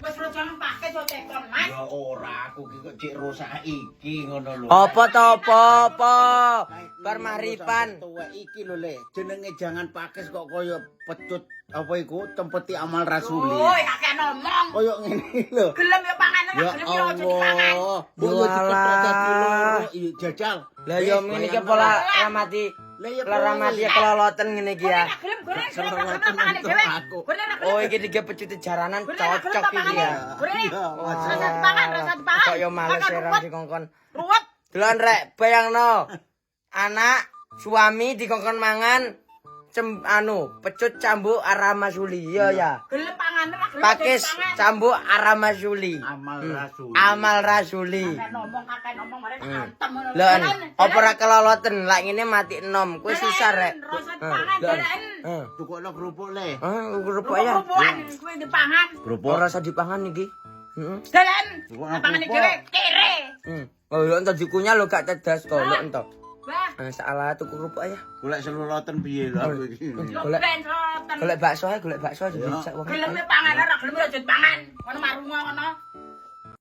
Wis ro jangan pakai so tekon, Mas. Ya ora, aku ki kok cek rusak iki ngono lho. Apa to apa apa? Bar mahripan. Tuwek iki lho le, jenenge jangan pakes kok kaya pecut apa iku tempeti amal rasuli. Woi, kakek ngomong. Kaya ngene lho. Gelem ya pangan, Ya ora gelem ya aja dipangan. Allah, mbok yo diketok dadi loro, iya jajal. Lah yo ngene iki pola ramati. Lah ya Lara mati keloloten ngene iki ya. Ora gelem, goreng gelem ora gelem pangane dhewe. Goreng ora gelem. Oh iki tiga pecut jaranan cocok iki ya. Goreng. Iya, Rasa dipangan, rasa dipangan. Kok yo males Makan ora ruwet. dikongkon. Ruwet. Delon rek, bayangno. Anak suami dikongkon mangan cem anu pecut cambuk aramasuli iya ya. Gelem pangan ora gelem aja Pakis dipangan. cambuk aramasuli. Amal rasuli. Amal rasuli. Kakek ngomong mare tak antem ngono. Lho, apa ora keloloten lak ngene mati enom, kowe susah rek. Rasa dipangan, delen. Heeh. Tukokno kerupuk le. Heeh, kerupuk ya. Kerupuk-kerupukan kuwi dipangan. Kerupuk. Ora usah dipangan iki. Heeh. Delen. Kerupuk. Pangane dhewe kere. Oh, lho entar dikunyah lho gak tedas kok, lho entar. Wah, Eh, salah tuku kerupuk ya. Golek seluloten piye lho aku iki. yo Golek- ben seloten. Golek bakso ae, golek bakso aja dijak wong. Gelem ya pangan ora gelem ya aja dipangan. Ngono marungo ngono.